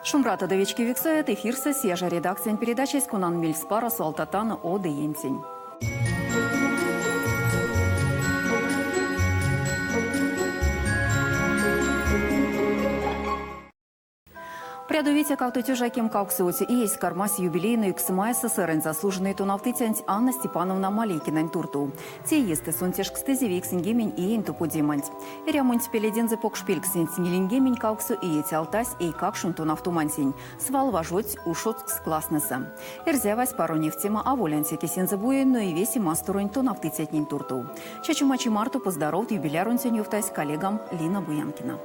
Шумбратадо вечкевикс эфирсэ Сияжар редакциянь передачась, конань мельспаросо алтатано од иентень. Прядовить кавто кемкавксовоце иесь кармась юбилейнойкс МАССР-нь заслуженной тонавтыцянть Анна Степановна Малейкинань туртов. Те иестэ сон тешкстызе вейксэньгемень иень топодеманть. Эрямонть пеледензэ покш пельксэнть ниленьгемень кавксо иеть алтась эйкакшонь тонавтомантень. Свал важодсь ушодкс класстнэсэ. Эрзявась паро невтема аволь ансяк эсензэ буень, но и весе масторонь тонавтыцятнень туртов. Чачома чи марто поздоровт юбиляронтень ёвтась коллегам Лина Буянкина.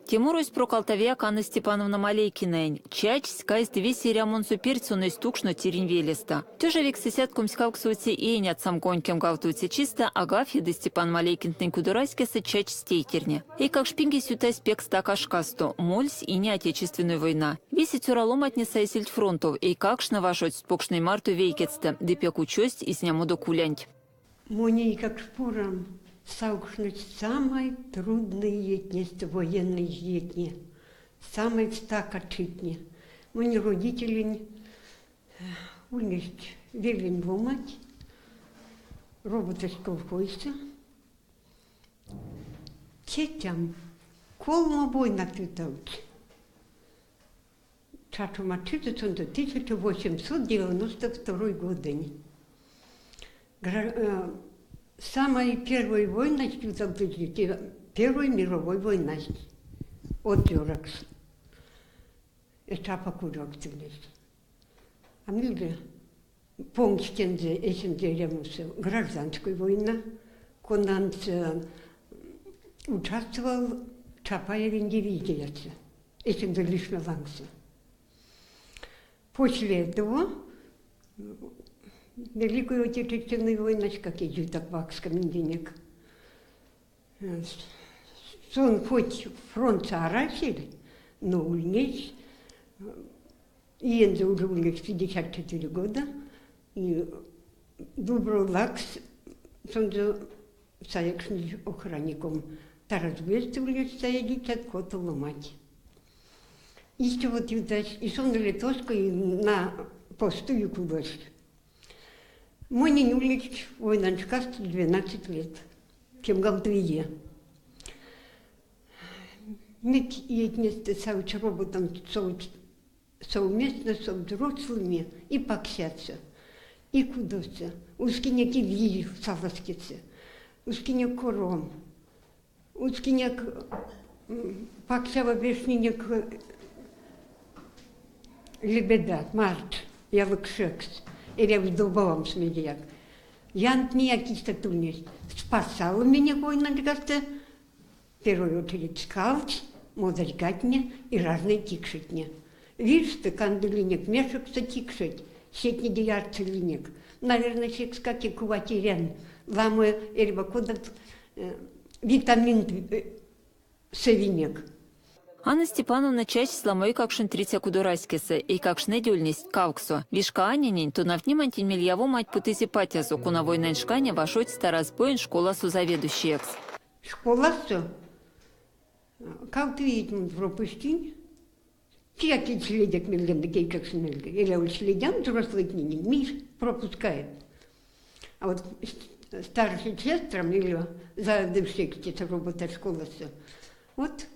Те морось прок алтавияк Анна Степановна Малейкинань. Чачсь, кайсь ды весе эрямонзо перть сон эзь тукшно тиринь велестэ. Тёжа вексэсядт комськавксовоце иень ацамконь кемгавтовоце чистэ Агафья ды Степан Малейкинтнэнь кудораськесэ чачсь тейтерне. Эйкакшпингесь ютась пек стака шкасто. Мольсь Ине Отечественной война. Весе цёраломантне саезельть фронтов, эйкакштне важодсть покштнень марто вейкетьстэ ды пек учость изнямодо кулянть. Монь эйкакшпорам савкшнось самай трудной иетнестэ, военной иетне, самай стака читне. Монь родителень ульнесть велень ломанть, роботасть колхозсо. Тетям колмо войнат ютавтсь. Чачома чизэ сонзэ 1892 годонь. Самой первой войнась Первой мировой войнась от дёракс. Этапа курортились. А мейле понгсь тензэ эсензэ эрямосо гражданской война, конанть участвовал Чапаевень дивизиясо, эсензэ лишме лангсо. После этого Великую Отечественную войну, как идет так вакском денег, сон хоть фронт арасель, но ульнесь Иензэ уже ульнесь 54 года, и Дубровлакс сонзэ саекшнызь охранником. Таразбуестэ ульнесь саедицят кото ломанть. Истя вот ютась, и сон Литовской на посту и кудось. Монень ульнесь войнань шкасто 12 лет, кемгавтовие. Неть иетнестэ савсь роботам совместно со взрослыми и паксясо, и кудосо. Ускинек и вирь саласкесэ, ускинек кором, ускинек паксява вешнинек лебеда, март, ялыкшекс, эрявсь добовамс мезеяк. Янтнеяк истя ульнесть. Спасала меня войнанть В первую очередь скалч, модалькатне и разные тикшетне. Вирьстэ кандылинек мешоксо тикшеть, сетнеде ярсылинек. Наверное, секскак и кувать эрян. Ламо эрьва кодат витаминт сэвинек. Анна Степановна чачсь ламо эйкакшонь триця кудораськесэ. Эйкакштнеде ульнесть кавксо. Вишка Анянень тонавтнемантень мельявоманть путызе патязо, кона войнань шкане важодсь Таразбуень школасо заведующеекс. Школасо кавто иеть пропустинь. Кияк следят мельгенде, эйкакш мельга. Эряволь следям взрослыйтненень, мир пропускает. А вот старшим сестрам или заведующей где-то работать школасо, вот.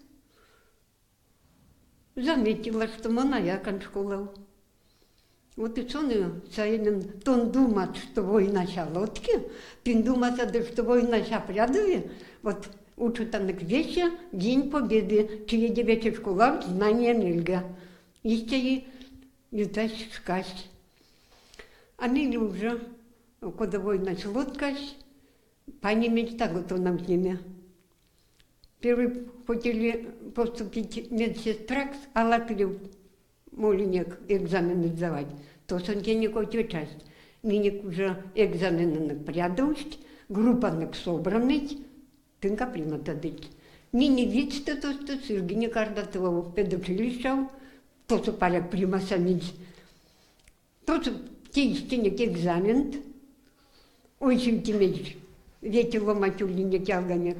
Заметила, что мон а якан школав. Вот и сон саимем тон думат, что войнась а лотки, тынь думатадо, что войнась а прядови, вот учутанок весе День Победы, чиеде весе школав знания мельга. Истя и ютась шкась. А мейле уже, кода войнась лоткась, панимизь таго тонавтнеме. Первый хотели поступить медсестракс, а Лапилев молинек экзамены сдавать, то тенек отвечасть. Минек уже экзаменынек прядовсть, группанок собраныть, тынка приматадыть. Мине видьстэ тосто сыргинек Ардатовав педучилищав, тосо паряк примасамизь. Тосо тейсть экзамент, ойсевтимизь вете ломанть ульнинек ялганек.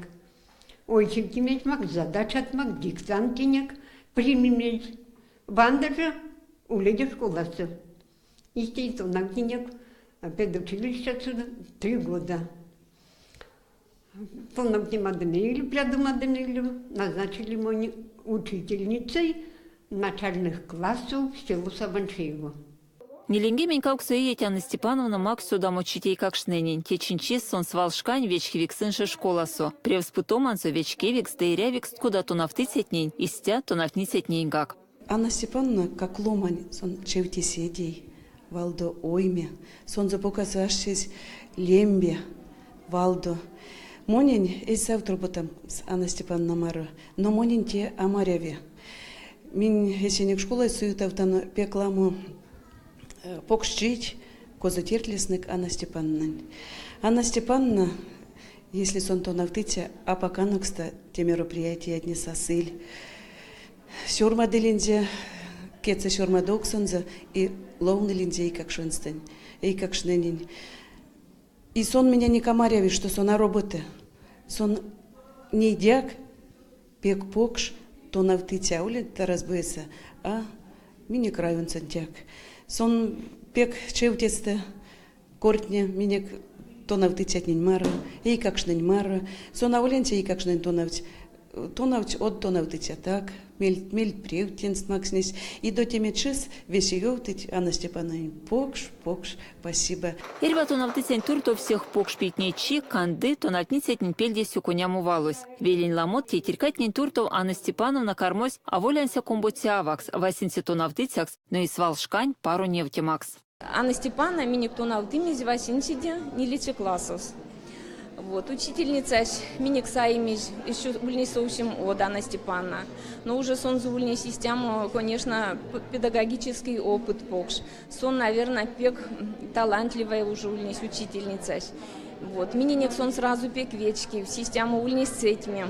Ойсевтимизь мак, задачат мак, диктант тенек примимизь. Ванда же уледе школасо. Истя тонавтнинек педучилищасо 3 года. Тонавтнемадо мейле, прядомадо мейле назначили монь учительницей начальных классов в село Сабанчеево. 48 иеть Анна Степановна макссь содамочить эйкакштненень. Течинь чис сон свалшкань вечкевикс инже школасо. Превс путоманзо вечкевикст ды эрявикст кода тонавтыцятненень, истя тонавтницятнененьгак. Анна Степановна, как ломань, сон чевте седей, валдо ойме, сонзэ бокасо аштесь лембе, валдо. Монень эзь савт роботамс Анна Степановна маро, но монень те а маряви. Минь эсенек школасо ютавтано пек ламо покшчить, козо тердилисынек Анна Степановнань. Анна Степановна, если сон тонавтыця, апак анокста те мероприятиятнес сасыль. Сёрмадылинзе кедьсэ сёрмадовксонзо и ловнылинзе эйкакшонстэнь, эйкакштненень. И сон миненек а маряви, что сон а роботы. Сон нейдяк пек покш тонавтыця ули Таразбуесэ, а минек районсонтяк. Сон пек чевтестэ кортни минек тонавтыцятнень маро, эйкакштнень маро. Сон аволь эйкакштнень тонавтсь, тонавтсь од тонавтыцятак, мельть превть тенст макснесь. И до теме чис весе ёвтыть Анна Степановнань покш, покш спасибо. Эрьва тонавтыцянть туртов сех покш питнейчи канды тонавтницятнень пельде сюконямо валось. Велень ламот тейтерькатнень туртов Анна Степановна кармась аволь ансяк омбоце авакс, васенце тонавтыцякс, но и свалшкань паро невтемакс. Анна Степановна минек тонавтымизь васенцеде нилеце классос. Вот, учительницась минек саимизь еще ульнесь совсем од Анна Степановна. Но уже сонзэ ульнесь истямо, конечно, педагогический опыт покш. Сон, наверное, пек талантливая уже ульнесь учительницась. Вот. Миненек сон сразу пек вечкевсь, истямо ульнесь сэтьме.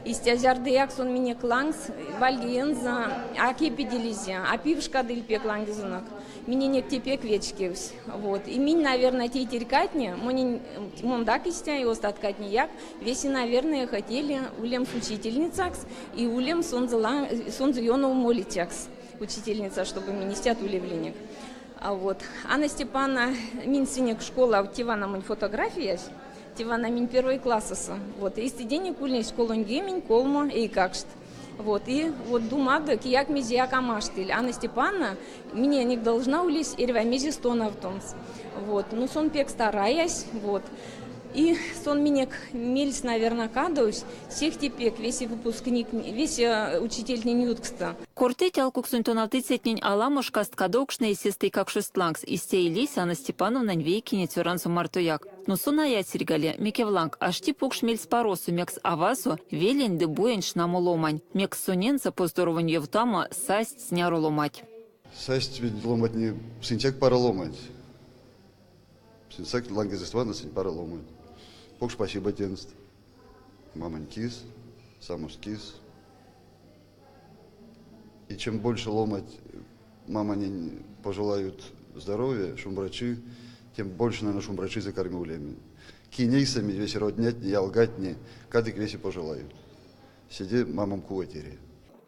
Истя зярдояк сон минек лангс вайгелензэ а кепедилизе, а пившкадыль пек лангозонок. Миненек те пек вечкевсь. Вот. И минь, наверное, тейтерькатне, мондак истя и остаткатнеяк, весе, наверное, хотели улемс учительницакс и улемс сонзэ ёнов молицякс учительница, чтобы минь истят улевлинек. А вот. Анна Степановна, минь сынек школав те вана монь фотографиясь, те вана минь первой классосо. Вот. Эйстэденек ульнесть 33 эйкакшт. Вот. И вот думадо, кияк мезеяк а маштыль. Анна Степановна миненек должна ульнесь эрьва мезес тонавтомс. Вот. Ну, сон пек стараясь, вот. И сон минек мельс, наверное, кадовсь, сехте пек весе выпускник, весе учительтнень ютксто. Кортыть, алкуксонь тонавтыцятнень аламо шкаст кадовкшны эсест эйкакшост лангс. Истя и лиссь Анна Степановнань вейкине цёранзо мартояк. Но сон а ацирьгали, мекевланг, ашти покш мельспаросо, мекс авазо, велень ды буень шнамо ломань. Мекс сонензэ поздоровонь ёвтамо састь зняро ломанть. Састь ведь ломантне сынськак паро ломанть. Сынськак лангозост ваныть, сынь паро ломанть. Покш спасибо тенст. Мамань кис, самост кис. И чем больше ломанть маманень пожелают здоровья, шумбрачи, тем больше, наверное, шумбрачисэ карми улеме. Ки нейсамизь весе роднятне, ялгатне, кадык весе пожелают. Седе мамам кувать эри.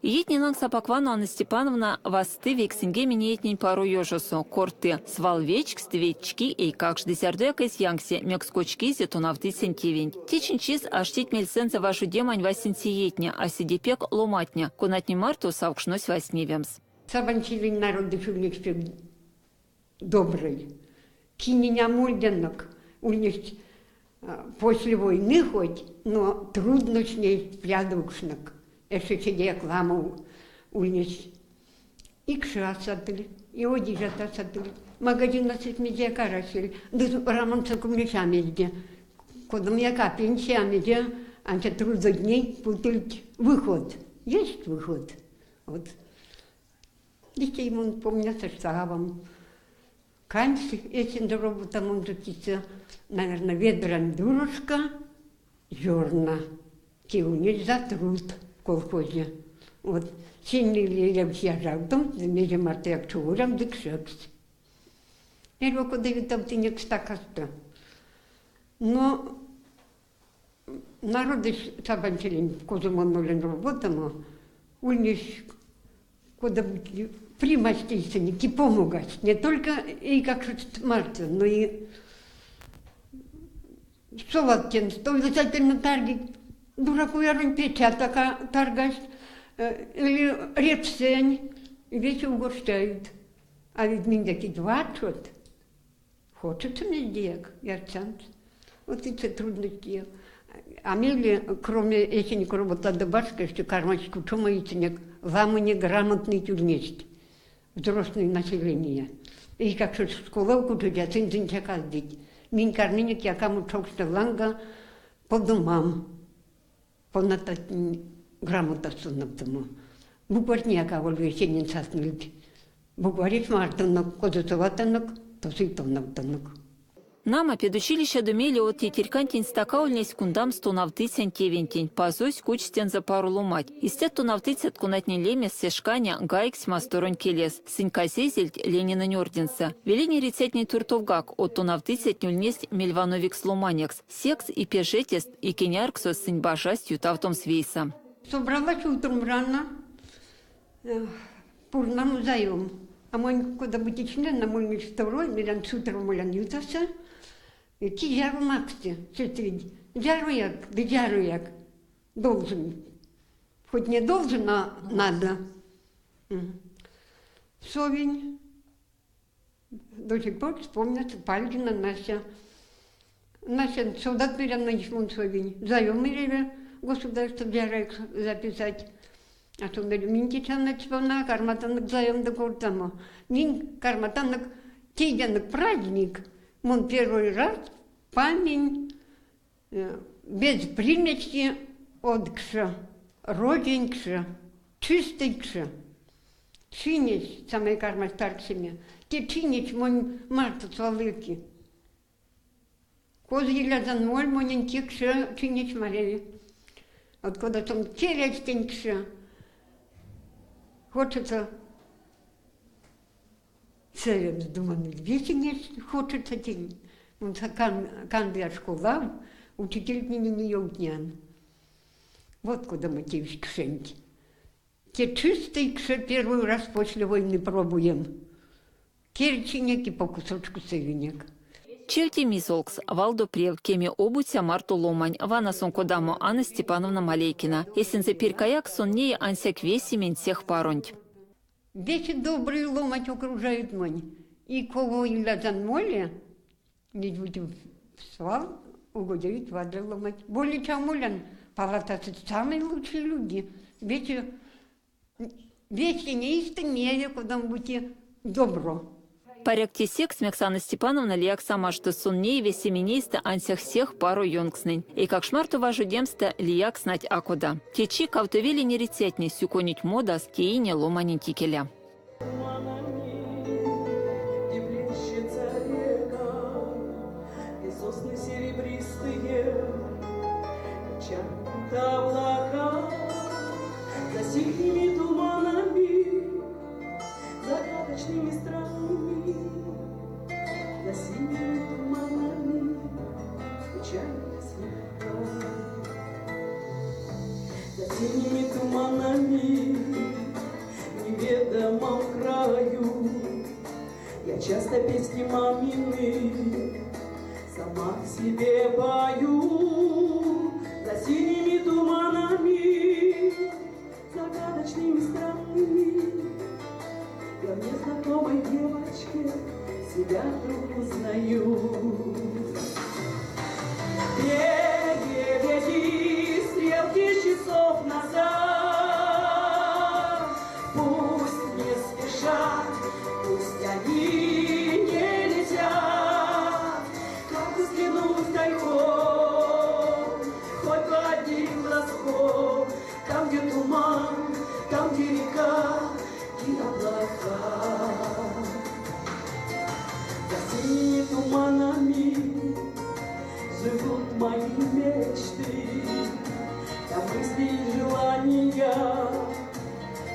Иетнень лангс апак вано Анна Степановна васты 90 иетнень паро ёжосо. Корты, свал вечксь ды вечки эйкакшт ды зярдояк эзь янксе, мекс кочкизе тонавтыцянь тевенть. Течинь чис аштить мельсэнзэ важодемань васенце иетне, а седе пек ломантне, конатнень марто савкшнось вастневемс. Сабанцелень народось ульнесь пек добрый. Кинень амольдянок ульнесть после войны хоть, но трудно с ней прядовкшнок. Эщо седеяк ламо ульнесь. И кша сатыль, и одежа сатыль. Магазинасо мезеяк арасель. Ды рамамс кумлеша мезде. Кодамояк пенсия мезе, ансяк трудодней путыльть выход. Есть выход. Вот. Детей мон помнятся штабом. Кандсь этим роботам он наверное, ведран дурушка, зерна. Те за труд в колхозе. Вот сильный съезжал мезе марто чурам дыкшекс. Эрьва кода ютавтынек стакасто. Но народось Сабанцелень козо мон молинь роботамо, ульнесь кода примасть эйсэнек и помогасть. Не только эйкакшост марто, но и соват тем, обязательно таргить. Дураку яронь печатака таргасть, или репсень, весь угощают. А ведь миндяки двадцать. Хочется мездеяк, ярсамс. Вот эти трудности. А мейле, кроме эсенек роботадо башка, эштё кармасть кучомо эйсэнек ламо неграмотнойть ульнесть взрослое население. Эйкакшось школав кучить, а сынь сынь аздыть. Минь карминек якамо чокшне ланга по домам. Конататнень грамотасо тонавтомо. Букватнеяк аволь весенень састнильть. Букваресь мартонок, козо соватанок, тосо и тонавтанок. Нама, педучилищадо мейле од тейтерькантень стака ульнесь кундамс тонавтыцянь тевентень. Пазось кучсь тензэ паро ломанть. Истят тонавтыцят, конатнень лемест се шкане гайгсть масторонь келес. Сынь казезельть Ленинэнь орденсэ. Велень эрицятнень туртовгак од тонавтыцятне ульнесть мельвановикс ломанекс. Секс и пежетест, и кенярксост сынь бажасть ютавтомс вейсэ. Собралась утром рано, пурнамо заём. А монь кода-бути член, на мой второй, мерян с утра молян ютаса, ки зяро максты, сестри, зярояк, да зярояк должен. Хоть не должен, а надо. Совень до сих пор вспомнится Пальгина Настя. Настя солдат мерян на совень. Заём мереве государство зярояк записать. А то мерю минь тетянок вана карматанок заём ды кортамо. Минь карматанок тейдянок праздник. Мон первый раз памень без примеси од кши, розень кши, чистый кши. Чинесь самай кармась таргсеме. Те чинесь монь марто свалыки. Козо илязан моль монень те кши чинесь маряви. Вот кода сон керясь тень кши, хочется сэвемс, думан, весенесь хочется тень. Кандыя школав, учительтненень не ёвтнян. Вот кода мы теевсь кшенть. Те чистый кши первый раз после войны пробуем. Керчинек и по кусочку сэвинек. Чевте мизолкс, валдо прев, кеме обуця марто ломань. Вана сон кодамо Анна Степановна Малейкина. Эсензэ перькаяк сон неи ансяк весементь сех паронть. Весе добрые ломать окружают монь. И кого илязан моле, ведь будем свал угодят вадря ломать. Более чем молян, палатасы самые лучшие люди. Ведь весе неисты мере куда-нибудь добро. Паряк те секс, мекс Анна Степановна лиякс а машты, сон неи весемень эйстэ ансяк сех паро ёнкстнэнь. Эйкакш марто важодемстэ лиякс нать а кода. Течи кавто велень эрицятне сюконить модас те ине ломаненть икеле. И плещется река, и сосны серебристые, мчат облака за синими туманами, загадочными странными, за синими туманами, печально слегка. За синими туманами. Я часто песни мамины сама себе пою. За синими туманами, загадочными странными, я в незнакомой девочке себя вдруг узнаю. Переведи стрелки часов назад, пусть не спешат, пусть они не летят, как взглянуть тайком, хоть одним глазком, там, где туман, там, где река и облака. За синими туманами живут мои мечты, там мысли и желания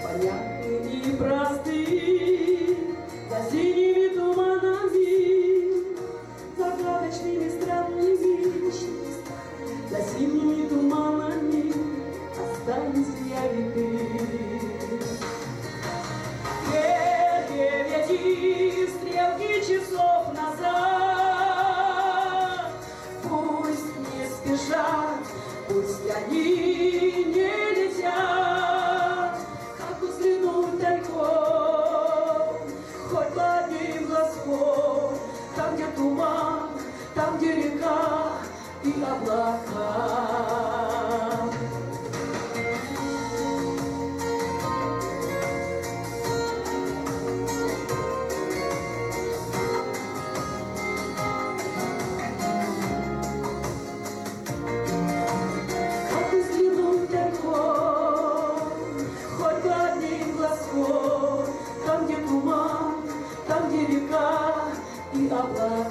понятны и просты. За синими туманами, загадочными странными, за синими туманами останусь я и ты. Переведи стрелки часов назад, пусть не спешат, пусть они не летят, как взглянуть тайком, хоть одним глазком, там, где туман, там, где река и облака. Как взглянуть тайком, хоть одним глазком, там, где туман, там, где река и облака.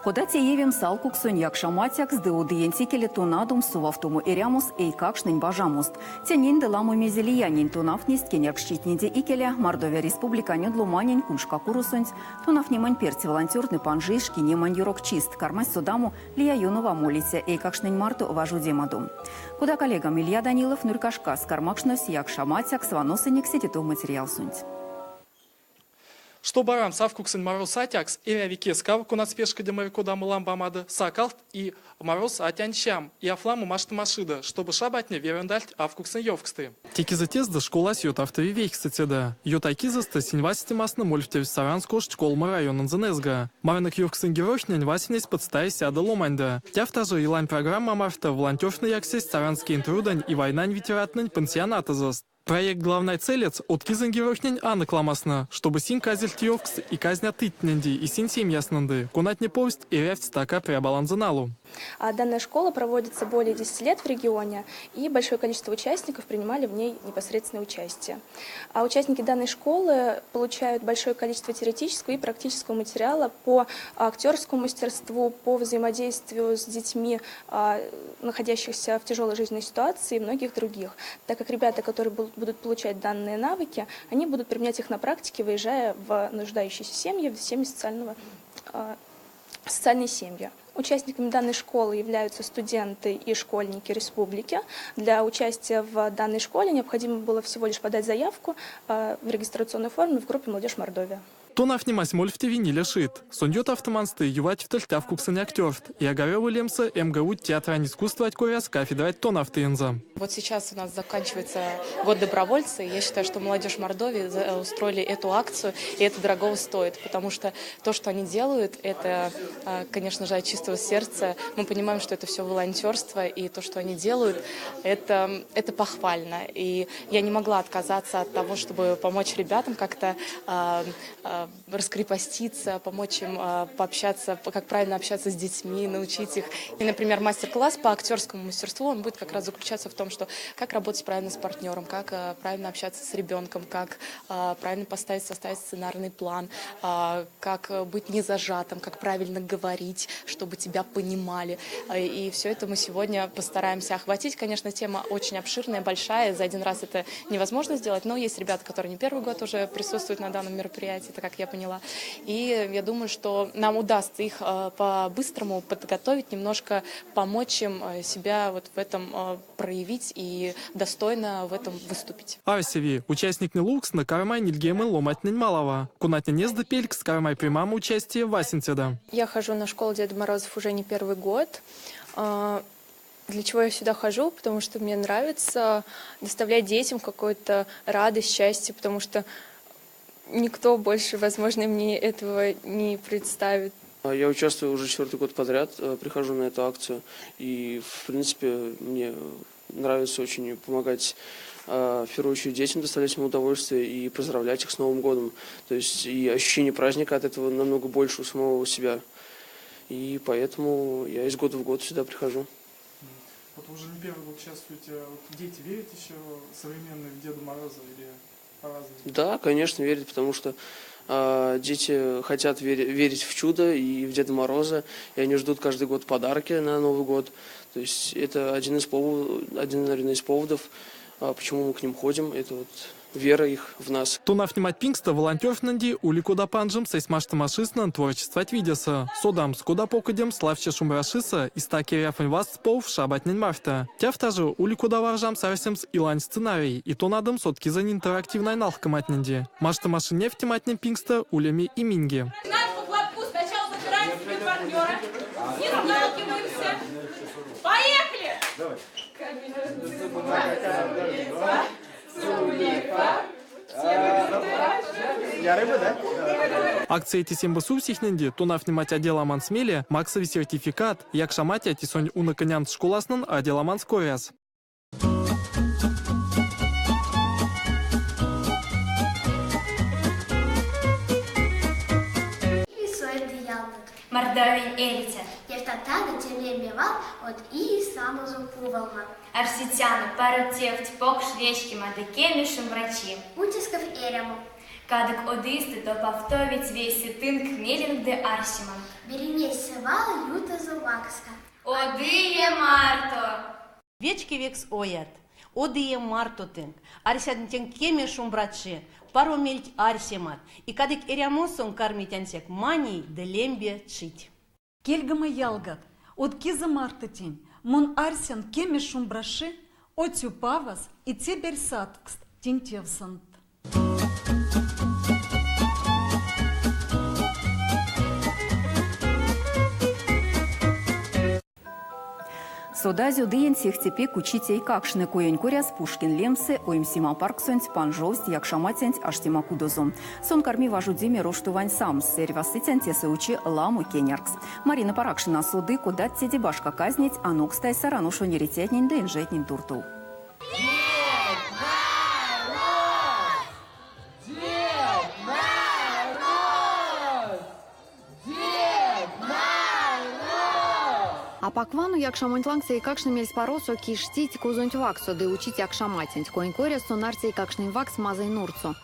Кода теевемс алкуксонь якшаматякс ды од иенть икеле тонадомс совавтомо эрямос эйкакштнень бажамост. Тенень ды ламо мезе лиянень тонавтнесть кенярксчитнеде икеле Мордовия Республикань од ломанень куншкакуросонть тонавтнемань перть волонтёртнэ панжизь шкинемань ёрокчист, кармасть содамо лия ёнов а молиця эйкакштнень марто важодемадо. Кода коллегам Илья Данилов нурька шкас кармакшнось якшаматякс, ваносынек седе тов материалсонть. Штобу арамс алкуксонь Мороз атякс, эряви кескав, конась пешкеди кодамо ламбамодо, сакалт и Мороз атянь чам, и афламо маштомашина, штобу шабатне верендальть алкуксонь ёвкст. Те кизэсь школась ютавтови вейксэцеде. Ютазь кизэстэ сынь вастнематне мольсть Саранск ошонть колмо райононзо эзга. Маринек ёвксонь геройтнень вастнесть потсто сядо ломанде. Стявтозь илань программа марто волонтёртнэ яксесть Саранскоень трудонь и войнань ветерантнэнь пансионатозост. Проектэнть главной целесь од кизэнь геройтнень анокстамось, штобу сынь казильть ёвкст и казнеть тетятненень и сынст семиятненень, конатне повсть эрявсть стака прябаланзо ало. А данная школа проводится более 10 лет в регионе, и большое количество участников принимали в ней непосредственное участие. А участники данной школы получают большое количество теоретического и практического материала по актерскому мастерству, по взаимодействию с детьми, находящихся в тяжелой жизненной ситуации, и многих других. Так как ребята, которые будут получать данные навыки, они будут применять их на практике, выезжая в нуждающиеся семьи, в семьи социальные семьи. Участниками данной школы являются студенты и школьники республики. Для участия в данной школе необходимо было всего лишь подать заявку в регистрационной форме в группе «Молодежь Мордовия». Тонавтнемась мольфтеви ниле чить. Сонзэ ютавтомасто ютавтыльть алкуксонь актёрт. И Огарёва лемсэ МГУ театрань искусствань коряс кафедрань тонавтыцянзо. Вот сейчас у нас заканчивается год добровольца, и я считаю, что молодежь Мордовии устроили эту акцию, и это дорогого стоит, потому что то, что они делают, это, конечно же, от чистого сердца. Мы понимаем, что это все волонтерство, и то, что они делают, это похвально. И я не могла отказаться от того, чтобы помочь ребятам как-то раскрепоститься, помочь им пообщаться, как правильно общаться с детьми, научить их. И, например, мастер-класс по актерскому мастерству, он будет как раз заключаться в том, что как работать правильно с партнером, как правильно общаться с ребенком, как правильно поставить, составить сценарный план, как быть не зажатым, как правильно говорить, чтобы тебя понимали. И все это мы сегодня постараемся охватить. Конечно, тема очень обширная, большая, за один раз это невозможно сделать, но есть ребята, которые не первый год уже присутствуют на данном мероприятии, это как так я поняла. И я думаю, что нам удастся их по-быстрому подготовить, немножко помочь им себя вот в этом проявить и достойно в этом выступить. Арсеви, участниктне лувкстнэ кармасть нельгеме ломантнень малава. Конатнень эзде пелькст кармасть примамо участия васенцеде. Я хожу на школу Деда Морозов уже не первый год. Для чего я сюда хожу? Потому что мне нравится доставлять детям какую-то радость, счастье, потому что никто больше, возможно, мне этого не представит. Я участвую уже четвертый год подряд, прихожу на эту акцию. И, в принципе, мне нравится очень помогать, в первую очередь, детям, доставлять им удовольствие и поздравлять их с Новым годом. То есть и ощущение праздника от этого намного больше у самого себя. И поэтому я из года в год сюда прихожу. Вот вы уже не первый год участвуете. Вот дети верят еще современные в Деда Мороза или по-разному? Да, конечно, верят, потому что дети хотят верить в чудо и в Деда Мороза, и они ждут каждый год подарки на Новый год. То есть это один, наверное, из поводов, почему мы к ним ходим. Это вот вера их в нас. Тонавтнеманть пингстэ волонтёртнэнь ули кода панжомс эсь маштомачитнень творчестванть видясо. Содамс, кода покодемс лався шумбрачисэ, истя Керяфонь вастсь пов шабатнень марто. Тяфта жо ули кода бажамс арсемс илань сценарий и тонадомс од кизэнь интерактивной налксематнеде. Маштомачинь невтематнень пингстэ улеме и миньге. Нам по хлопку сначала забираем себе партнера, не сталкиваемся. Поехали! Давай. Я рыба, да? Акциясь СМБ-сувсихненде тонавтнеманть а деламанс мейле максови сертификат, Якшаматя тесонь уныконянт школатнень а деламанс коряс. Мордовиянь эрицят. Евтатано те лембе вал Од иенть самонзо кувалма. Арсетяно паро тевть, покш вечкема ды кеме шумбрачи. Уцяскав эрямо. Кадык од иестэ топавтовить весе тынк меленк ды арсеманк. Беринесь свал ютазо вакска. Од ие марто! Вечкевикс оят, од ие марто тынк, арсян тенк кеме шумбрачи, паро мельть арсемат, и кадык эрямосонк кармить ансяк маней ды лембе чить. Кельгема ялгат, од кизэ марто тенк, мон арсян кеме шумбрачи, од сюпавост и цибарь сатовкст тынк тевсэнк. Содазь, од иенть сехте пек учить эйкакштне. Коень коряс Пушкин лемсэ оймсема парксонть панжовсь Якшаматянть аштема кудозо. Сон карми важодеме Роштувань самс. Эрьва сыцянть тесэ учи ламо кеняркс. Марина Паракшина соды, кодат теде башка казнеть анокстазь Саран ошонь эрицятнень ды инжетнень туртов. Дед Мороз! Дед Мороз! Дед Мороз! Апак вано якшамонть лангс эйкакштне мельспаросо киштить кузонть вакссо ды учить Якшаматянть. Коень коряс сон ардсь эйкакштнень ваксс мазый нурдсо.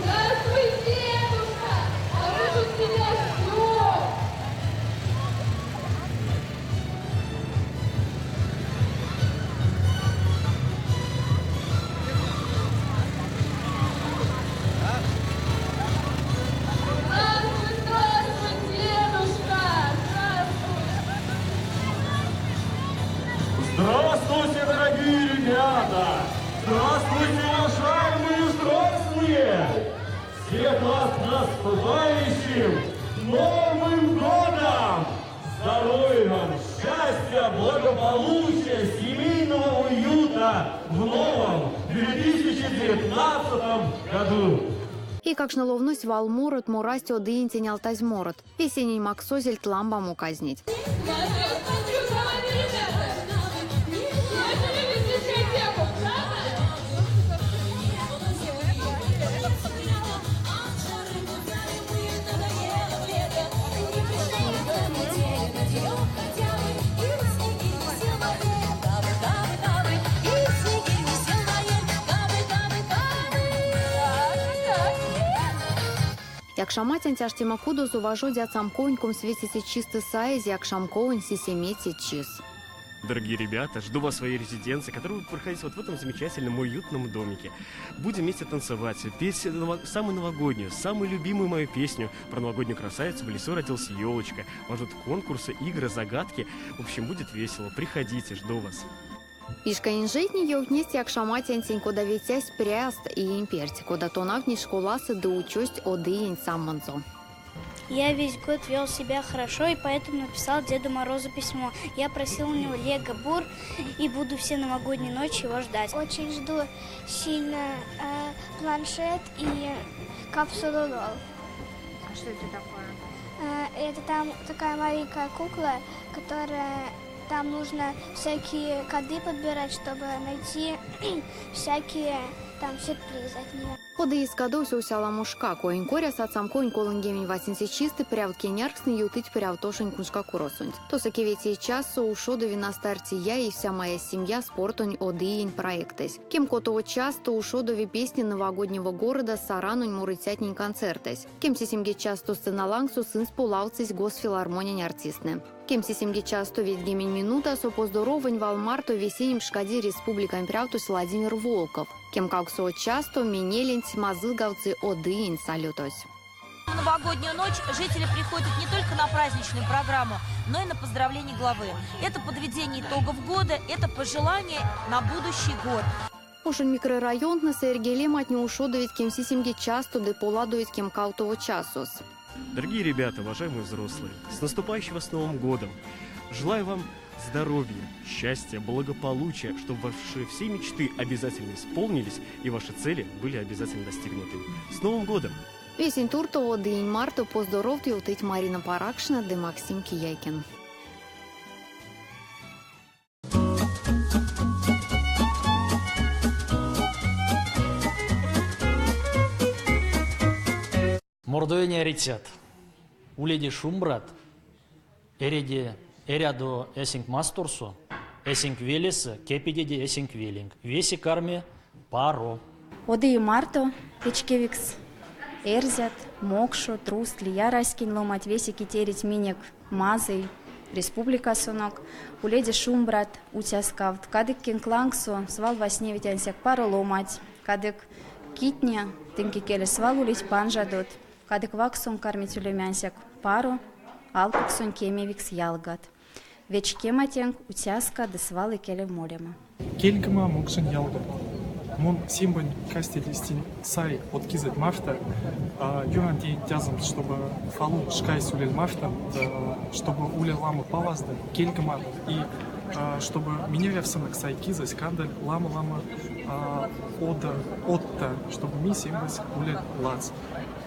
Здравствуй, дедушка! А мы тут тебя ждем! Здравствуй, здравствуй, дедушка! Здравствуй! Здравствуйте, дорогие ребята! Здравствуйте, уважаемые взрослые! Всех вас с наступающим Новым годом! Здоровья вам, счастья, благополучия, семейного уюта в новом 2019 году! Эйкакштне ловность валморот, морасть од иентень алтазь морот. Весенень максозельть ламбамо казнеть. Я смотрю за вами, ребята! Вы же любите дискотеку, правда? Якшаматянть аштема кудосо важоди ацамковонь 25-це чистэ саезь якшамковонь 7-це чис. Дорогие ребята, жду вас в своей резиденции, которая будет проходить вот в этом замечательном, уютном домике. Будем вместе танцевать, петь самую новогоднюю, самую любимую мою песню про новогоднюю красавицу «В лесу родилась елочка». Вас ждут конкурсы, игры, загадки. В общем, будет весело. Приходите, жду вас. Вишка инжетне ёвтнесть якшаматянтень, кода ветясть пряст иень перть, кода тонавтнесь школасо ды учость од иенть самонзо. Я весь год вел себя хорошо и поэтому написал Деду Морозу письмо. Я просил у него Лего Бур и буду все новогодние ночи его ждать. Очень жду сильно планшет и капсулу Лол. А что это такое? Это там такая маленькая кукла, которая там нужно всякие коды подбирать, чтобы найти всякие там сюрпризы от нее. Од иесь кадовсь овсе аламошка. Коень коряс ацамкоень 31 чистэ прявт кеняркстнэ ютыть прявтошонь куншкакуросонть. Тосо кеветее чассо ушодови На старте я и вся моя семья спортонь од иень проектэсь. 16 чассто ушодови Песни новогоднего города Саранонь морыцятнень концертэсь. 17 чассто сцена лангсо сынсь полавтсызь госфилармониянь артисттнэ. 17 чассто 90 минутасо поздоровонь вал марто весенень пшкади республикань прявтось Владимир Волков. 18 чассто менеленть мазылгавтсы од иень салютось. В новогоднюю ночь жители приходят не только на праздничную программу, но и на поздравление главы. Это подведение итогов года, это пожелания на будущий год. Ошонь микрорайонтнэсэ эрьгелематне ушодовить 17 чассто ды поладовить 18 часос. Дорогие ребята, уважаемые взрослые, с наступающим вас Новым годом! Желаю вам здоровья, счастья, благополучия, чтобы ваши все мечты обязательно исполнились и ваши цели были обязательно достигнуты. С Новым годом! Весень туртов од иень марто поздоровт ёвтыть Марина Паракшина ды Максим Кияйкин. Мордовиянь эрицят, уледе шумбрат, эреде эрядо эсенк масторсо, эсенк велесэ, кепедеде эсенк веленк. Весе карми паро. Од ие марто, вечкевикс эрзят, мокшот, рузт, лия раськень ломанть, весе кить эрить минек мазый республикасонок, уледе шумбрат, уцяскавт, кадык кинк лангсо свал вастневить ансяк паро ломанть, кадык китне тынк икеле свал улить панжадот, кадык вакссонк кармить улеме ансяк паро, алкуксонь кемевикс ялгат. Вечкема тенк, уцяска ды свал икелев молема. Кельгема мокшонь ялгат. Мон симбань кастель сай од кизэть марто, юран тетязом, штобу Фалун шкась улель марто, штобу уле ламо палаздо, кельгемадо и штобу минь эрявсонок сай кизэсь кандыль ламо-ламо одт, штобу минь симбась улель ладс.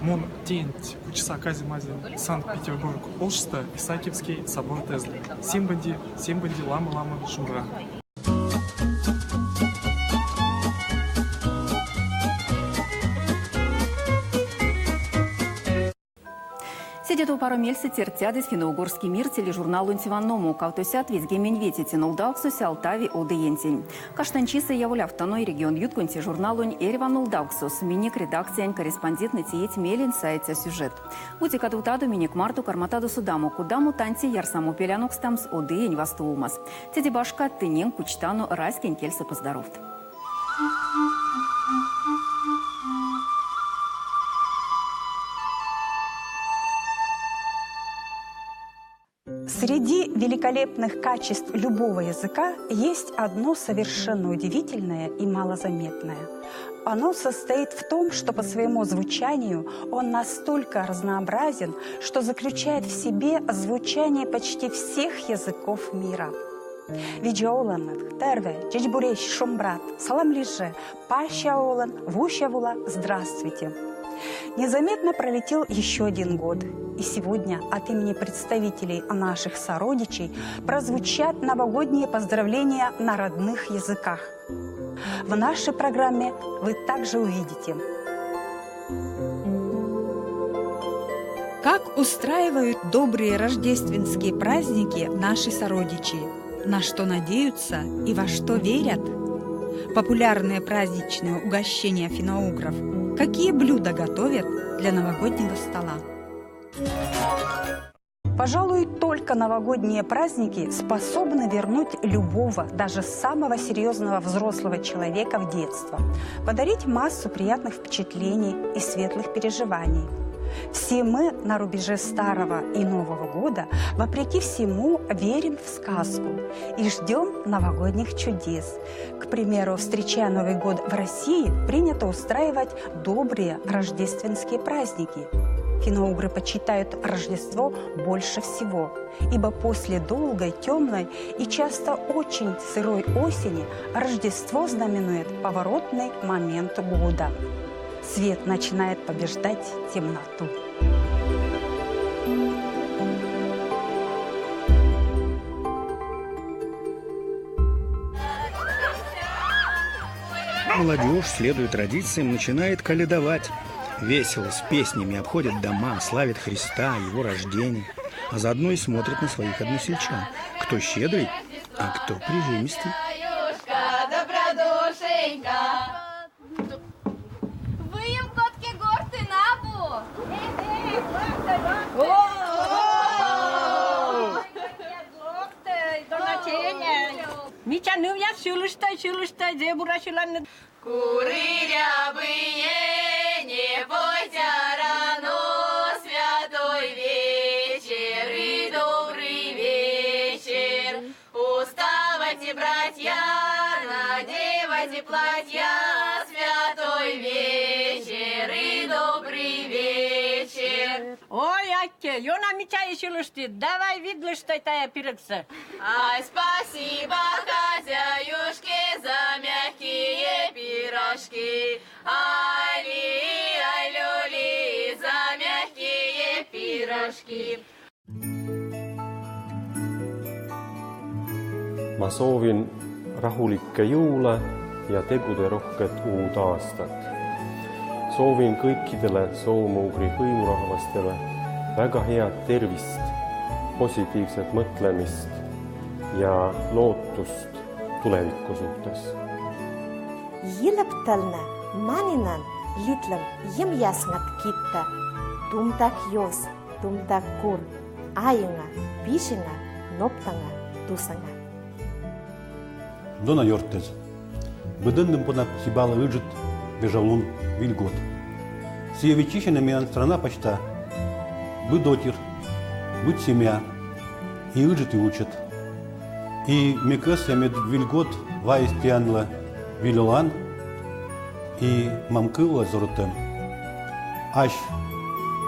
Мон тенть кучса казема Санкт-Петербург ошсто Исаакиевской собор тезле. Симбанди, симбанди ламо-ламо шумбра. Седе тов паро мельсэ тердтядызь Финно-Угорский мир тележурналонть ванномо. 225-це нолдавксось алтави од иентень. Каштанчисэ яволявттано регионъютконь журналонь эрьва нолдавксос. Минек редакциянь корреспонденттнэ теить мелень саиця сюжетт. Бути кадовтадо минек марто, карматадо содамо, кодамо тантей ярсамопель анокстамс од иень вастовомас. Теде башка, тыненк кучтано раськень кельсэ поздоровт. Среди великолепных качеств любого языка есть одно совершенно удивительное и малозаметное. Оно состоит в том, что по своему звучанию он настолько разнообразен, что заключает в себе звучание почти всех языков мира. Видеоланных, терве, чечбуреш, шумбрат, саламлиже, пащаолан, вущавула, здравствуйте. Незаметно пролетел еще один год. И сегодня от имени представителей наших сородичей прозвучат новогодние поздравления на родных языках. В нашей программе вы также увидите. Как устраивают добрые рождественские праздники наши сородичи? На что надеются и во что верят? Популярные праздничные угощения финно-угров. Какие блюда готовят для новогоднего стола? Пожалуй, только Только новогодние праздники способны вернуть любого, даже самого серьезного взрослого человека в детство, подарить массу приятных впечатлений и светлых переживаний. Все мы на рубеже старого и Нового года, вопреки всему, верим в сказку и ждем новогодних чудес. К примеру, встречая Новый год в России, принято устраивать добрые рождественские праздники. Финно-угры почитают Рождество больше всего, ибо после долгой, темной и часто очень сырой осени Рождество знаменует поворотный момент года. Свет начинает побеждать темноту. Молодежь, следуя традициям, начинает колядовать. Весело, с песнями обходят дома, славят Христа, его рождение. А заодно и смотрят на своих односельчан. Кто щедрый, а кто прижимистый. Куры рябые, не бойся рано, святой вечер и добрый вечер. Уставайте, братья, надевайте платья, святой вечер и добрый вечер. Ой, Атте, ёна мичай шилышты, давай видлыштай тая пирыксы. Ай, спасибо хозяюшке за мягкие пирожки. Ай, ли, ай, люли, за мягкие пирожки. Ma soovin rahulikke jõule ja teguderohket uut aastat. Soovin kõikidele soome-ugri hõimurahvastele väga head tervist, positiivset mõtlemist ja lootust tuleviku suhtes. Yılıp maninan litlım yım-yasñat kitti. Тумтак ёс, тумтак кур, айыңа, пишіңа, ноптаңа, тусаңа. Дона йорттез. Быдындым понап сибала ыджит бежалун вильгот. Сиевичищена миан страна почта. Быдотир, быт семья. И ыджит и учат. И мекес ямед вильгот вайстианла вилюлан и мамкыла зоротем. Аш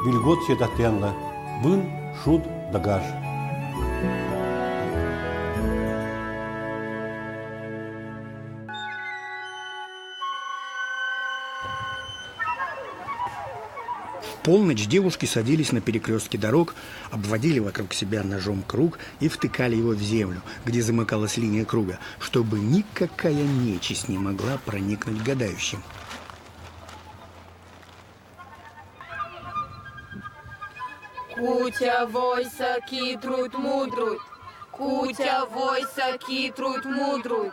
вильгот сетатянла бын шуд дагаж. В полночь девушки садились на перекрестке дорог, обводили вокруг себя ножом круг и втыкали его в землю, где замыкалась линия круга, чтобы никакая нечисть не могла проникнуть к гадающим. Кутя войса китрует мудрует, Кутя войса китрует мудрует,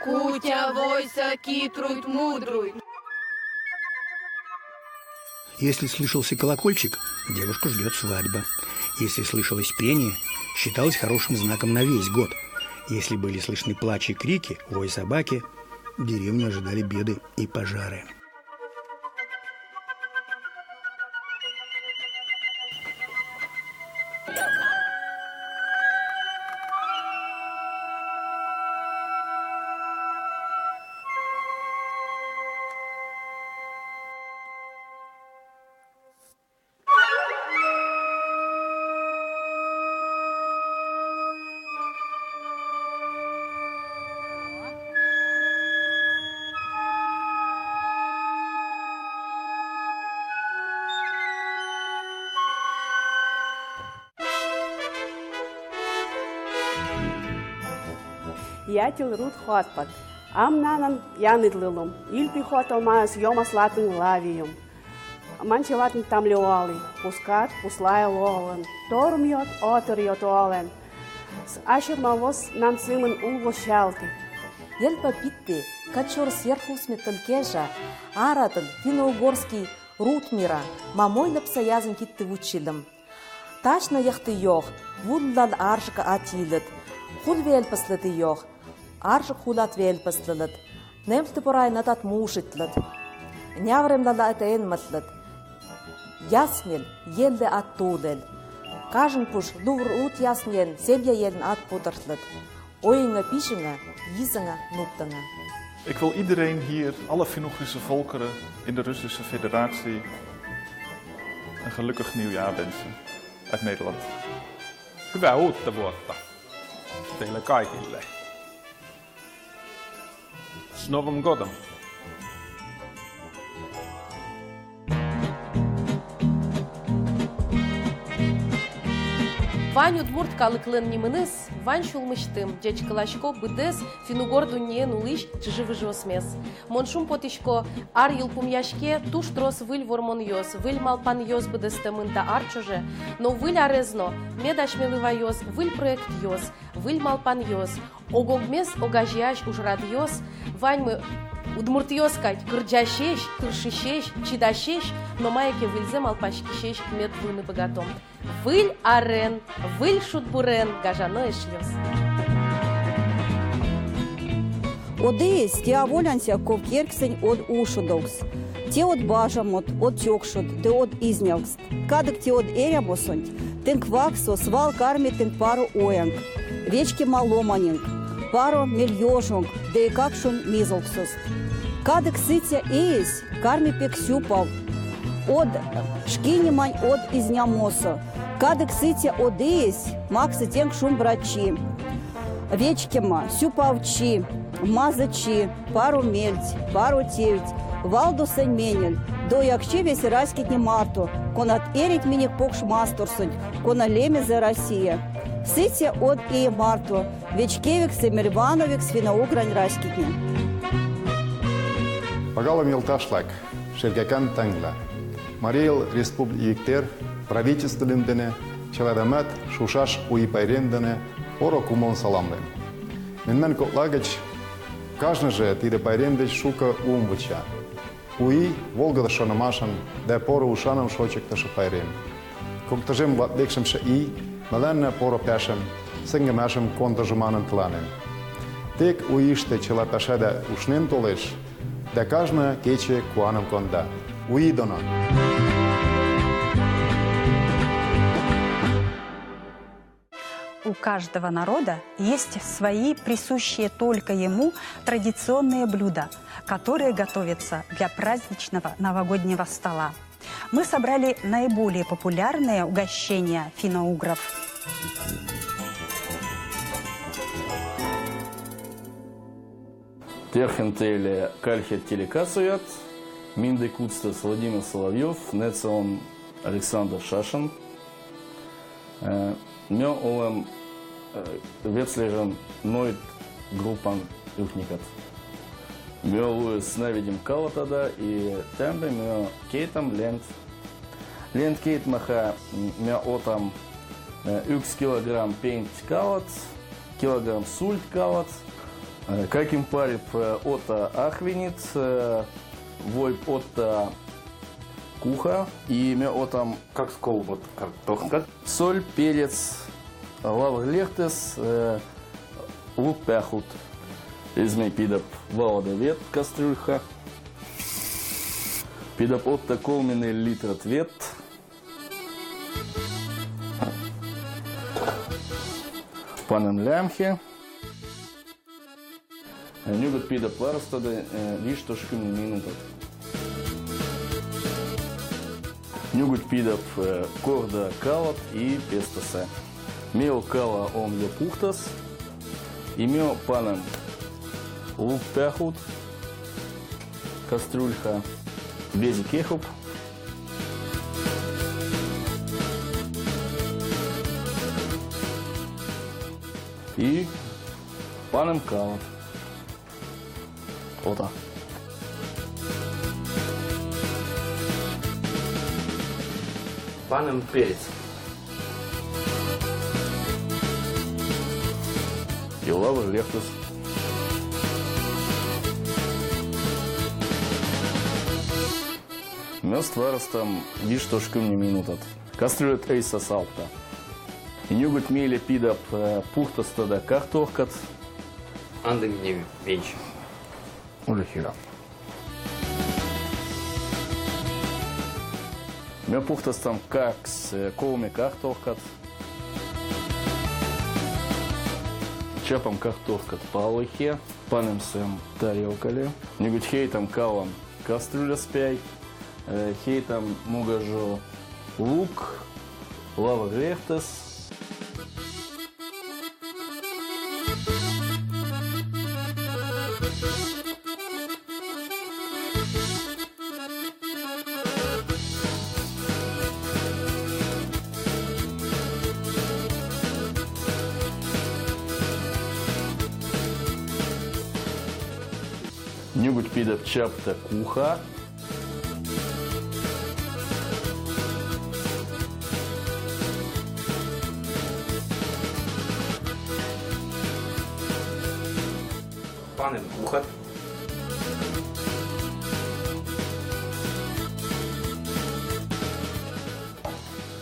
Кутя войса китрует мудрует. Если слышался колокольчик, девушку ждет свадьба. Если слышалось пение, считалось хорошим знаком на весь год. Если были слышны плач и крики, вой собаки, деревню ожидали беды и пожары. Ятил рут хуатпат. Ам нанан яныдлылум. Ильпи хуатомаас йомас латын лавиум. Манчеватын тамлюали. Пускат пуслая лолен. Торум йот отер йот олен. С ашермавос нан сымын улво шалти. Ельпа питти, качор сверху сметалкежа, аратын финно-угорский рутмира, мамой лапсаязын китты училым. Тачна яхты йох, вуллал аржык атилыт, хул велпыслыты йох, аржык хулат велпыслылыт, немлты порай натат мушитлыт, нявремлала атаэн мытлыт, яснел, елде ат тулел, кажын пуш лувр ут яснен, семья елін ат пудыртлыт, ойыңа пишіңа, изіңа нуптыңа. Ik wil iedereen hier, alle Finno-Ugrische volkeren in de Russische Federatie, een gelukkig nieuwjaar wensen uit Nederland. Hyvää uutta vuotta teille kaikille. S Novым годом! Вань удмурт калыклын нимыныс, вань шулмыштым, дечкалашко быдес, финугор дуньен улыш чживыжосмес. Моншум потишко ар юлпум яшке, туш трос выль вормон йос, выль малпан йос быдестемын да арчоже, но выль арезно, медашмелыва йос, выль проект йос, выль малпан йос, огогмес огажияш ужрад йос, вань мы Удмуртиоскать, кырджащеш, тыршищеш, чидащеш, но майке выльзе малпашкищеш мед вуйны богатом. Выль арен, выль шутбурен, гажано эшлёс. Одеесь те аволянся ковкерьксэнь од ушодовкс. Те од бажамот, од тёкшот, ды од изнявкст. Кадык те од эрямосонть, тынк вакссо свал карми тынк паро оянк. Вечкема ломаненк, паро мельёжонк, ды эйкакшонь мизолксост. Кадык сыця иесь карми пек сюпав од шкинемань од изнямосо. Кадык сыця од иесь максы тенк шумбрачи. Вечкема, сюпавчи, мазычи, паро мельть, паро тевть, валдо сэнь менель, ды ояксчи весе раськетнень марто, конат эрить минек покш масторсонть, кона лемезэ Россия. Сыця од ие марто, вечкевикс ды мельвановикс финно-угрань раськетне. Пагалыме йолташвлӓк, шергӓкӓн тӓнгвлӓ! Марий Эл Республик правительство лӹм дене чыладамат шушаш У и пайрем дене поро кумылын саламлем. Мӓмнӓн котла гӹц кажныжы тидӹ пайрем деч шукы ум выча. У и волгыды шанымашым дӓ поры ушаным шочыктышы пайрем. 2026-шӹ и мӓлӓннӓ поро пӓшӹм, сӹнгӹмӓшӹм кондыжы манын тыланем. Тек у иштӹ чыла пӓшӓдӓ ушнен толеш, дӓ кажны кечӹ куаным конда. У и доно! У каждого народа есть свои присущие только ему традиционные блюда, которые готовятся для праздничного новогоднего стола. Мы собрали наиболее популярные угощения финно-угров. Терхентеле кальхет телекасуят, Минды Куцтас Владимир Соловьев, Нецеон Александр Шашин. Мё олем вецлежен нойт группан юхникат. Мё луэс навидим калатада и тембе мё кейтам лент. Лент кейт маха мё отам 1 килограмм пенть калат, килограмм сульт калат. Каким парип ота ахвинит, войп ота куха и мё отам... Как скол, вот как тохка. Соль, перец, лавр лехтес, лук пяхут. Измей пидап валада вет кастрюльха. Пидап отта колменный литр твет. Панем лямхе. Нюгот пидап варстады лишь тошкюмный минуток. Нюгот пидап корда калат и пестаса. Мео кала он йо пухтас. И мео панем лук пяхут, кастрюльха, вези кехуп. И панем калат. Ота. Панем перец. И лавр лехтус. Мёст варостам виш тошкым не минутат. Кастрюлят эйсэ салта. Нюгуть мейле пидап пухтасто да картохкат. Анды мине венч. Уле хира. Мё пухтастам какс колме картохкат. Чапам картохкат палыхе, панемсем тарелкале. Нюгуть хейтам калам кастрюля спяй. Хейтам мугажо лук, лава рехтес. Нюгуть пидап чапта куха. Панем кухат.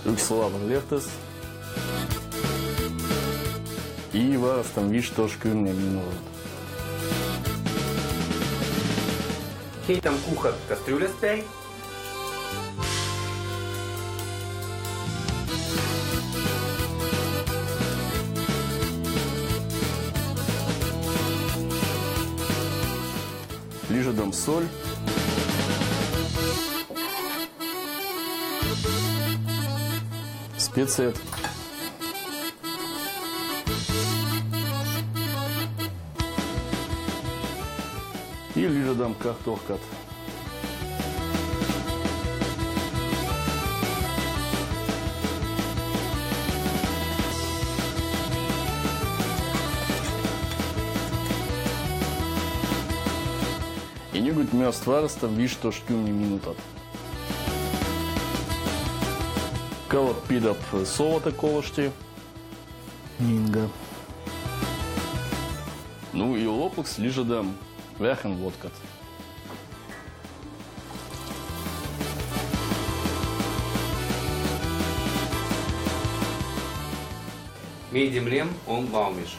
Yksilaavan lehtes. И varastan 15 minuut. Хейтам кухат кастрюля спяй. Лижадам соль. Специи. И лижадам картохкат. И нюгуть мёст варастам 15 минутат. Калап пидап солота колошти. Нинга. Ну и лопукс лижадам вяхен водкат. Мейдемлем он баумиш.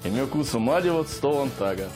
И мё кусу мадиват столан тага.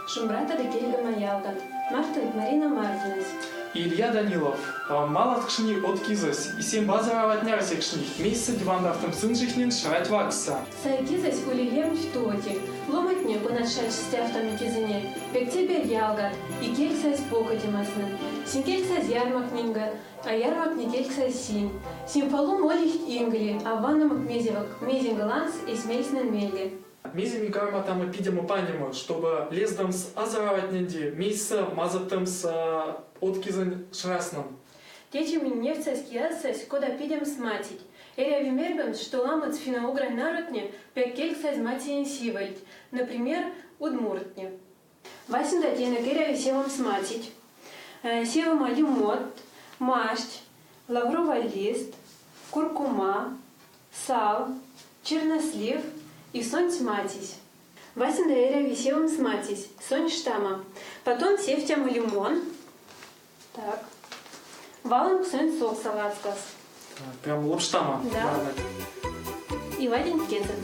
Шумбрата да кельгама ялгат. Мартын Марина Мартинес. Илья Данилов. Малаткшни от кизась. И семь базаровать нярсекшни. Месяца дивандафтам сын жихнин шрать вакса. Сай кизась улилем в тоти. Ломатне конат шач стяфтами кизыне. Пек тебе ялгат. И кельксась покотимасны. Син кельксась ярмак нинга, а ярмак не кельксась синь. Син фалу молихт ингли, а ваннамак мезевак, мезингаланс и смельснен мельги. Мизими карматам и пидемо панимо, чтобы лездам с азаровать ненди, мейса мазатам с откизан шрасном. Течи минневцась киясась, кода пидем сматить. Эря вимербем, что ламат финоугрань народне, пек кельксась матиен сивальть, например, удмуртне. Васинда тенек эря севам сматить. Севама лимот, масть, лавровый лист, куркума, сал, чернослив и сонь матись. Васинда эря висевам сматись, сонь штама. Потом севтям лимон. Так. Валом сонь сок салацкас. Прям лапштама. Да. И вадим кезен.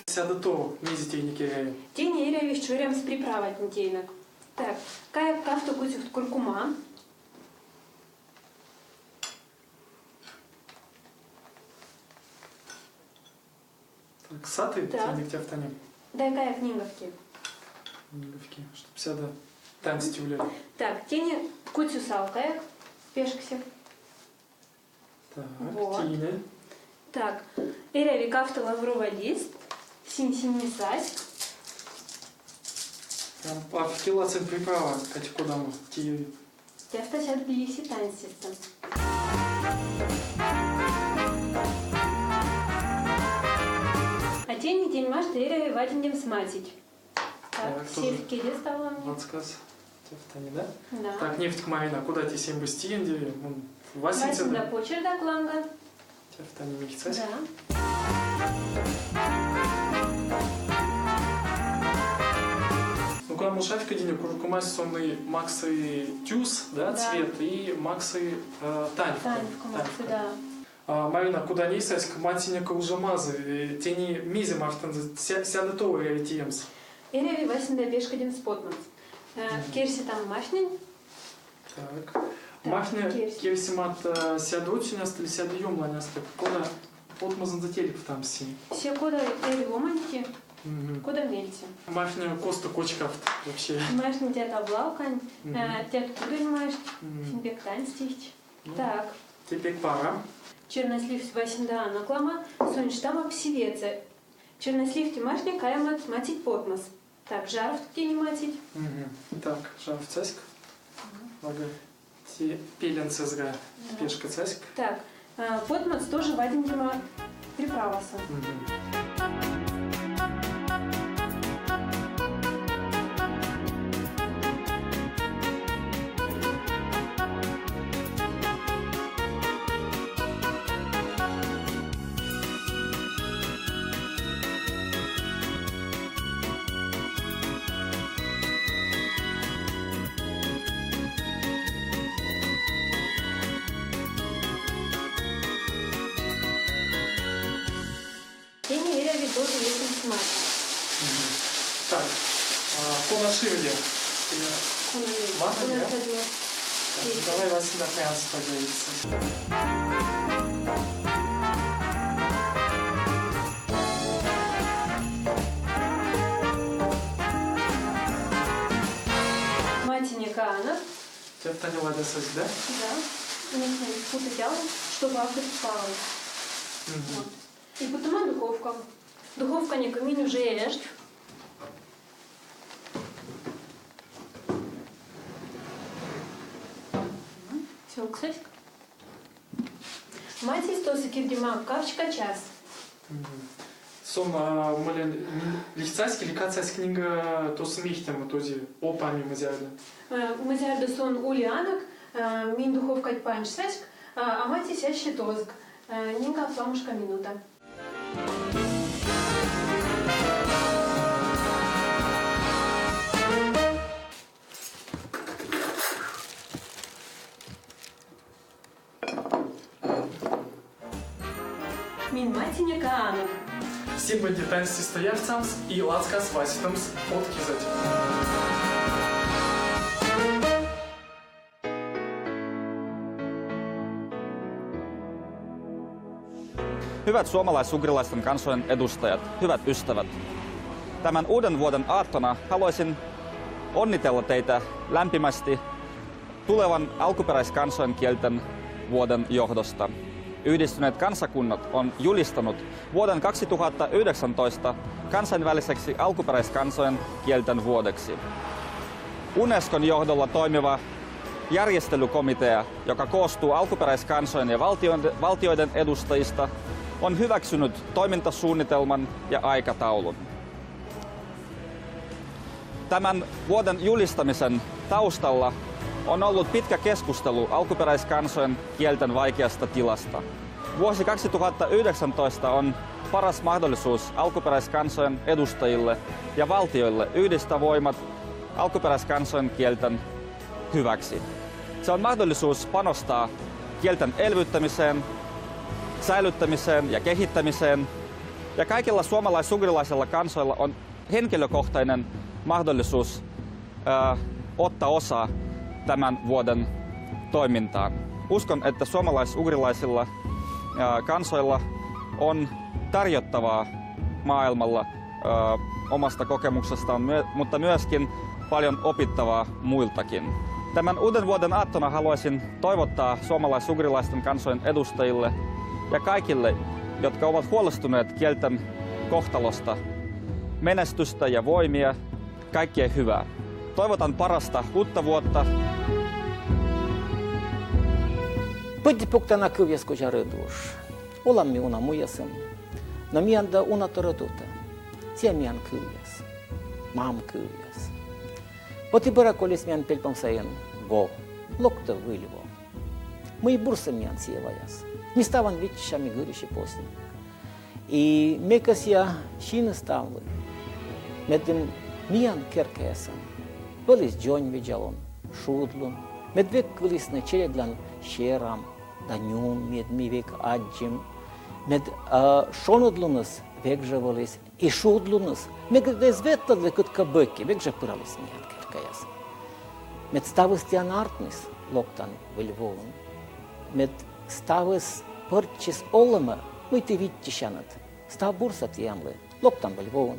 Сяда то мези тейники эряви. Тени эряви чурям с приправать тейнок. Так, кая кафту кутюхт куркума. Так, саты тейник тяфтанем. Дай кая книговки. Книговки, чтоб сяда танцы улели. Так, тени кутю салкая, пешкся. Так, Вот. тени. Так, эряви кафту лавровый лист. Синь-синь-сась. Прям а в килоцин приправа, Катя, куда мы? Ти Тяфта сяд лиси танстистэ. А тень тень машт эряви вадиндемс матить. Так, сельке стало мне. Лацкас. Тяфтани, да? Да. Так, невтик Марина, куда те семь бустиенди? Васинда Васинда. почердак ланга. Тяфтани михцась. Да. Ну, когда мушавка диню, куркумась сонный максы тюс, да, Да. цвет, и максы таньфка. Таньфка максы, да. А, Марина, куда не сась, к матинека уже мазы, тени мизи мартын, сяды то тиемс. Эряви васинда пешкадемс потмац. Керси там мафнин. Так. Мафня керси. керсимат сядочиняст или сядуемланяст, кода потмазан зателик там си. Все кода эри ломаньки, кода мельти. Мафня коста кочкафт вообще. Машни тят облавкань, Мгм. тят кудонь машт, Мгм. симпек танстихть. Ну. Так. Теперь пара. Чернослив васинда анаклама, сонштама псивеца. Чернослив тимашня каямат матить потмас. Так, жаров не матить. Мгм. Так, жав цаськ. Лага. Те пелен цезга. Пешка цаськ. Так, потмац тоже вадиндима приправаса. Тени эряви тоже весим мать. Так, кона ширли. Ладно, да? Так, Давай Василий Прянс поговорится. Матинека Анна. Тяфтани лада сась, да? Да. Нужно путать чтобы автопала. И потом духовка. Духовка не камин уже ешь. Все, кстати. Мать из тоса кирдима кавчика час. Сон мылен лихцаськи или кацась книга то смихтем този опами мазярда. Мазярда сон улианок, мин духовка панч саськ, а мать сяще тозг. Нинга фламушка минута. Мин матиня каанок. Симба детанси стоявцамс и лацкас васитамс откизать. Hyvät suomalais-ugrilaisten kansojen edustajat, hyvät ystävät. Tämän uuden vuoden aattona haluaisin onnitella teitä lämpimästi tulevan alkuperäiskansojen kielten vuoden johdosta. Yhdistyneet kansakunnat on julistanut vuoden 2019 kansainväliseksi alkuperäiskansojen kielten vuodeksi. Unescon johdolla toimiva järjestelykomitea, joka koostuu alkuperäiskansojen ja valtioiden edustajista, on hyväksynyt toimintasuunnitelman ja aikataulun. Tämän vuoden julistamisen taustalla on ollut pitkä keskustelu alkuperäiskansojen kielten vaikeasta tilasta. Vuosi 2019 on paras mahdollisuus alkuperäiskansojen edustajille ja valtioille yhdistää voimat alkuperäiskansojen kielten hyväksi. Se on mahdollisuus panostaa kielten elvyttämiseen, säilyttämiseen ja kehittämiseen. Ja kaikilla suomalais-ugrilaisilla kansoilla on henkilökohtainen mahdollisuus ottaa osaa tämän vuoden toimintaan. Uskon, että suomalais-ugrilaisilla kansoilla on tarjottavaa maailmalla omasta kokemuksestaan, mutta myöskin paljon opittavaa muiltakin. Tämän uuden vuoden aattona haluaisin toivottaa suomalais-ugrilaisten kansojen edustajille ja kaikille, jotka ovat huolestuneet kielten kohtalosta, menestystä ja voimia, kaikkea hyvää. Toivotan parasta uutta vuotta. Пыдь пуктана кывьяс кожарыдуш. Олам ми уна муясым. Но ми анда уна торотута. Сия ми ан кывьяс. Мам кывьяс. Вот и бара колес ми ан пельпам саен во. Локта выльво. Мы и бурса ми ан сия ваяс. Ми ставан витча ми гырище после. И мекас я шина ставлы. Медем миян керкесан. Вылез джонь виджалон, шудлун. Медвек вылез на чередлан щерам, да нюм мед ми век аджим. Мед шонодлунас век же вылез, и шудлунас. Мег дезветладле кыт кабыки, век же пыралыс миян керкеяс. Мед ставыс артнис локтан выльвоун. Мед ставыс пырчис олыма, мы ты витчишанат. Став бурса тиямлы, локтан выльвоун.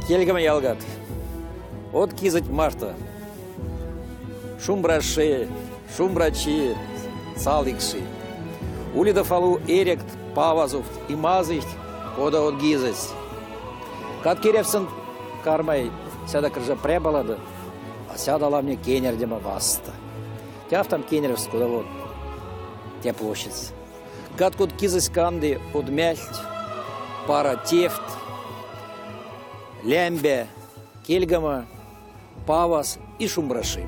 Кельгама ялгат. От кизать марта. Шумбраши, шумбрачи, цаликши. Улида фалу эрект, павазуфт и мазыхт, кода от гизась. Каткеревсен кармай сяда крыжа пребалада, а сяда мне кенердема васта. Тяв там кенеревс куда вот те площадь. Каткут кизась канды от мяльть, пара тефт, лямбе, кельгама, павас и шумбраши.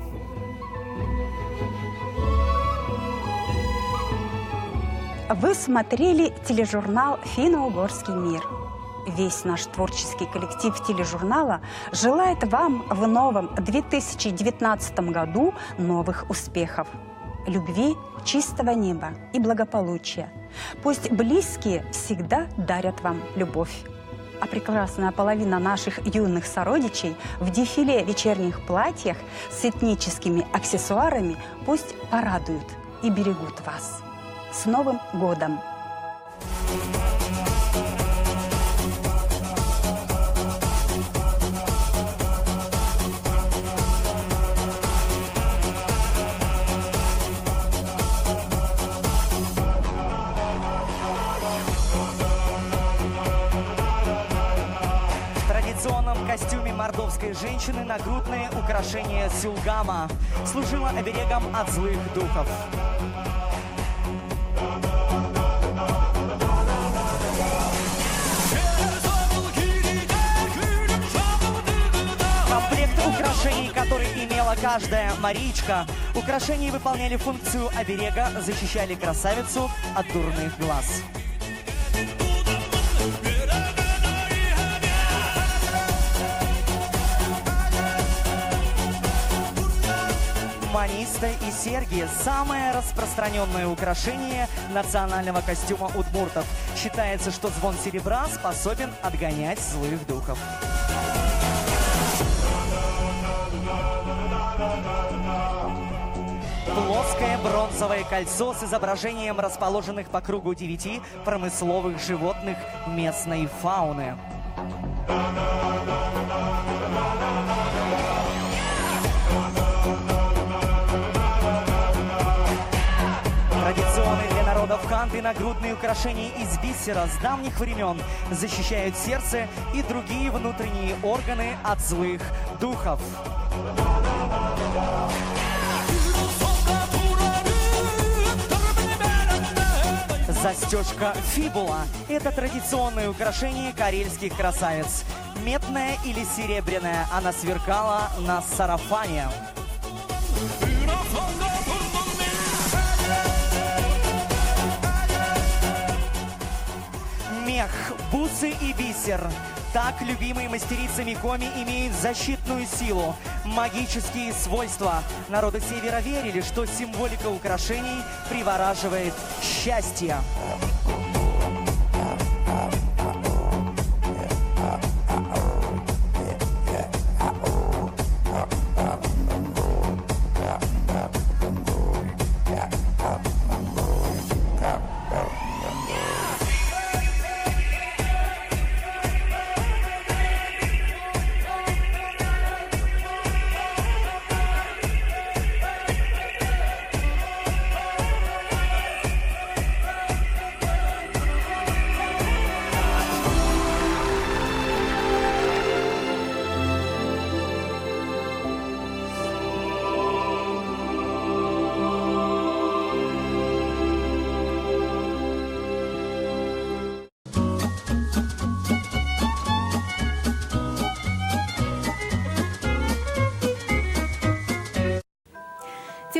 Вы смотрели тележурнал «Финно-Угорский мир». Весь наш творческий коллектив тележурнала желает вам в новом 2019 году новых успехов, любви, чистого неба и благополучия. Пусть близкие всегда дарят вам любовь. А прекрасная половина наших юных сородичей в дефиле вечерних платьях с этническими аксессуарами пусть порадуют и берегут вас. С Новым годом! Костюме мордовской женщины нагрудное украшение сюлгама служило оберегом от злых духов. Комплект украшений, который имела каждая маричка, украшения выполняли функцию оберега, защищали красавицу от дурных глаз. Маниста и серьги – самое распространенное украшение национального костюма удмуртов. Считается, что звон серебра способен отгонять злых духов. Плоское бронзовое кольцо с изображением расположенных по кругу 9 промысловых животных местной фауны. Традиционные для народов ханты нагрудные украшения из бисера с давних времен защищают сердце и другие внутренние органы от злых духов. Застежка фибула – это традиционное украшение карельских красавиц. Медная или серебряная, она сверкала на сарафане. Мех, бусы и бисер. Так любимые мастерицами коми имеют защитную силу, магические свойства. Народы Севера верили, что символика украшений привораживает счастье.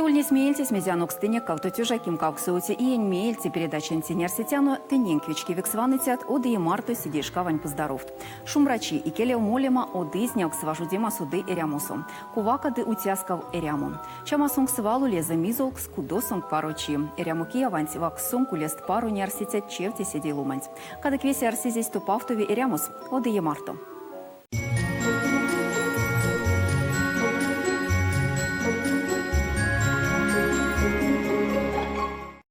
Те ульнесь меельцесь, мезе анокстынек 2028 иень меельце передачантень арсетяно тыненк, вечкевикс ваныцят, од ие марто седейшкавань поздоровт. Шумбрачи, икелев молема од изнявкст важодемасо ды эрямосо. Кувака ды уцяскав эрямо. Чамасонк свал улезэ мизолкс, кудосонк парочи. Эрямо кияванть вакссонк улест паронь арсицят, чевте седей ломанть. Кадык весе арсезесь топавтови эрямос. Од ие марто!